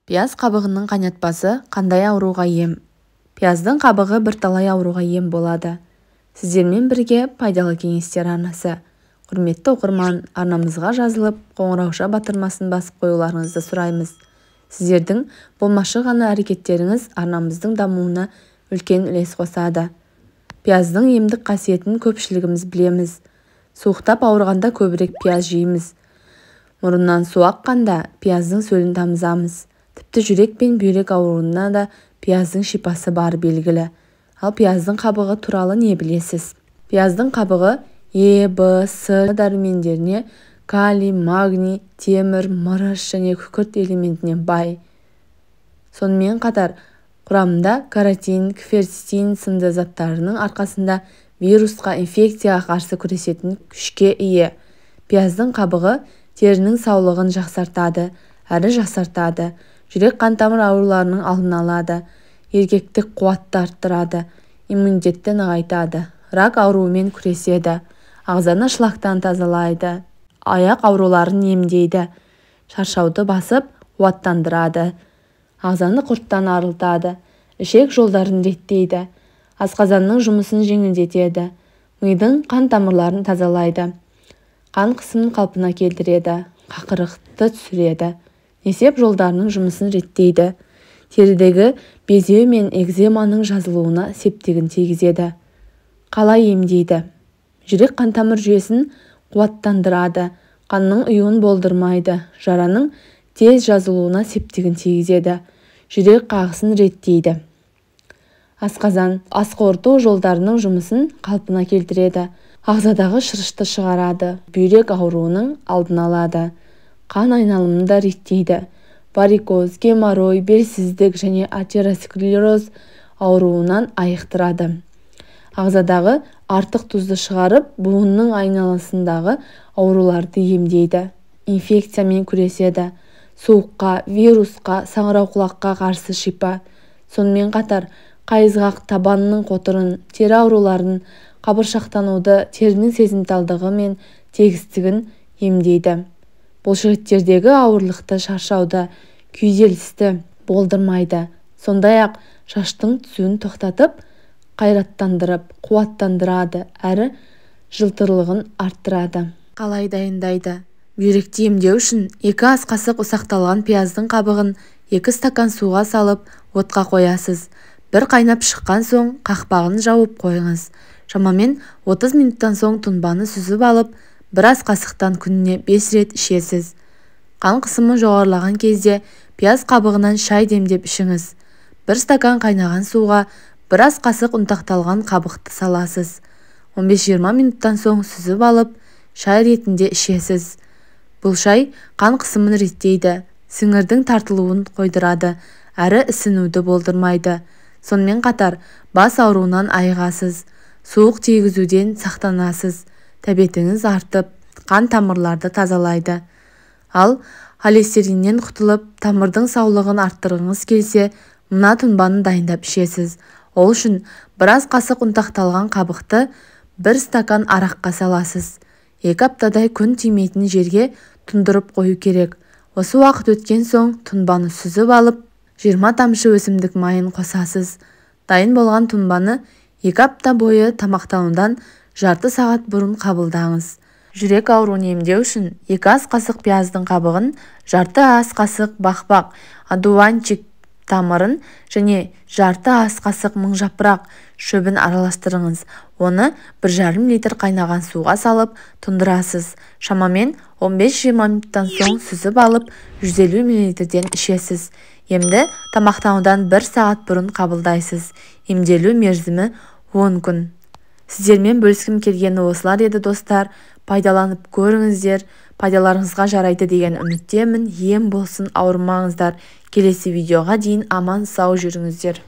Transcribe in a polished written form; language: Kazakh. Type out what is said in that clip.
Пияз қабығының қайнатпасы қандай ауруға ем? Пияздың қабығы бірталай ауруға ем болады. Сіздермен бірге Пайдалы кеңестер арнасы. Құрметті оқырман, арнамызға жазылып, қоңырауша батырмасын басып қоюларыңызды сұраймыз. Сіздердің болмашы ғана әрекеттеріңіз арнамыздың дамуына үлкен үлес қосады. Пияздың емдік қасиетін көпшілігіміз білеміз. Суықтап ауырғанда көбірек пияз жейміз. Мұрыннан су аққанда пияздың сөлін тамызамыз. Тіпті жүрек пен бүйрек ауруына да пияздың шипасы бары белгілі. Ал пияздың қабығы туралы не білесіз? Пияздың қабығы Е, Б, С дәрумендеріне, калий, магний, темір, мырыш және күкірт элементіне бай. Сонымен қатар құрамында каротин, кверцетин сынды заттарының арқасында вирусқа, инфекцияға қарсы күресетін күшке ие. Пияздың қабығы терінің саулығын жақсартады, әрі жасартады, жүрек қан-тамыр ауруларының алдын алады, еркектік қуатты арттырады, иммунитетті нығайтады, рак ауруымен күреседі, ағзаны шлактан тазалайды, аяқ ауруларын емдейді, шаршауды басып, қуаттандырады, ағзаны құрттан арылтады, ішек жолдарын реттейді, асқазанның жұмысын жеңілдетеді, мидың қан тамырларын тазалайды, қан қысымын қалпына келтіреді, қақырықты түсіреді, несеп жолдарының жұмысын реттейді, терідегі безеу мен экземаның жазылуына септігін тигізеді. Қалай емдейді? Жүрек қан-тамыр жүйесін қуаттандырады, қанның ұюын болдырмайды, жараның тез жазылуына септігін тигізеді, жүрек қағысын реттейді. Асқазан, ас қорыту жолдарының жұмысын қалпына келтіреді, ағзадағы шырышты шығарады, бүйрек ауруының алдын алады, қан айналымын да реттейді, варикоз, геморрой, белсіздік және атеросклероз ауруынан айықтырады. Ағзадағы артық тұзды шығарып, буынның айналасындағы ауруларды емдейді, инфекциямен күреседі, суыққа, вирусқа, саңырауқұлаққа қарсы шипа. Сонымен қатар қайызғақ, табанның қотырын, тері ауруларын, қабыршақтануды, терінің сезімталдығы мен тегістігін емдейді. Бұлшықеттердегі ауырлықты, шаршауды, күйзелісті болдырмайды. Сондай-ақ шаштың түсуін тоқтатып, қайраттандырып, қуаттандырады, әрі жылтырлығын арттырады. Қалай дайындайды? Бүйректі емдеу үшін 2 ас қасық ұсақталған пияздың қабығын 2 стакан суға салып, отқа қоясыз. Бір қайнап шыққан соң қақпағын жауып қойыңыз. Шамамен 30 минуттан соң тұнбаны сүзіп алып, бір ас қасықтан күніне 5 рет ішесіз. Қан қысымы жоғарылаған кезде пияз қабығынан шай демдеп ішіңіз. 1 стакан қайнаған суға бір ас қасық ұнтақталған қабықты саласыз. 15-20 минуттан соң сүзіп алып, шай ретінде ішесіз. Бұл шай қан қысымын реттейді, сіңірдің тартылуын қойдырады, әрі ісінуді болдырмайды. Сонымен қатар бас ауруынан айығасыз, суық тигізуден сақтанасыз, тәбетіңіз артып, қан тамырларды тазалайды. Ал холестериннен құтылып, тамырдың саулығын арттырғыңыз келсе, мына тұнбаны дайындап ішесіз. Ол үшін біраз қасық ұнтақталған қабықты 1 стакан араққа саласыз. 2 аптадай күн тимейтін жерге тұндырып қою керек. Осы уақыт өткен соң тұнбаны сүзіп алып, 20 тамшы өсімдік майын қосасыз. Дайын болған тұнбаны 2 апта бойы тамақтанудан жарты сағат бұрын қабылдаңыз. Жүрек ауруын емдеу үшін 2 ас қасық пияздың қабығын, жарты ас қасық бақбақ, одуванчик тамырын және жарты ас қасық мыңжапырақ шөбін араластырыңыз. Оны 1,5 литр қайнаған суға салып тұндырасыз. Шамамен 15-20 минуттан соң сүзіп алып, 150 миллилитрден ішесіз. Емді тамақтанудан 1 сағат бұрын қабылдайсыз. Емделу мерзімі 10 күн. Сіздермен бөліскім келгені осылар еді, достар. Пайдаланып көріңіздер, пайдаларыңызға жарайды деген үміттемін. Ем болсын, ауырмаңыздар. Келесі видеоға дейін аман сау жүріңіздер.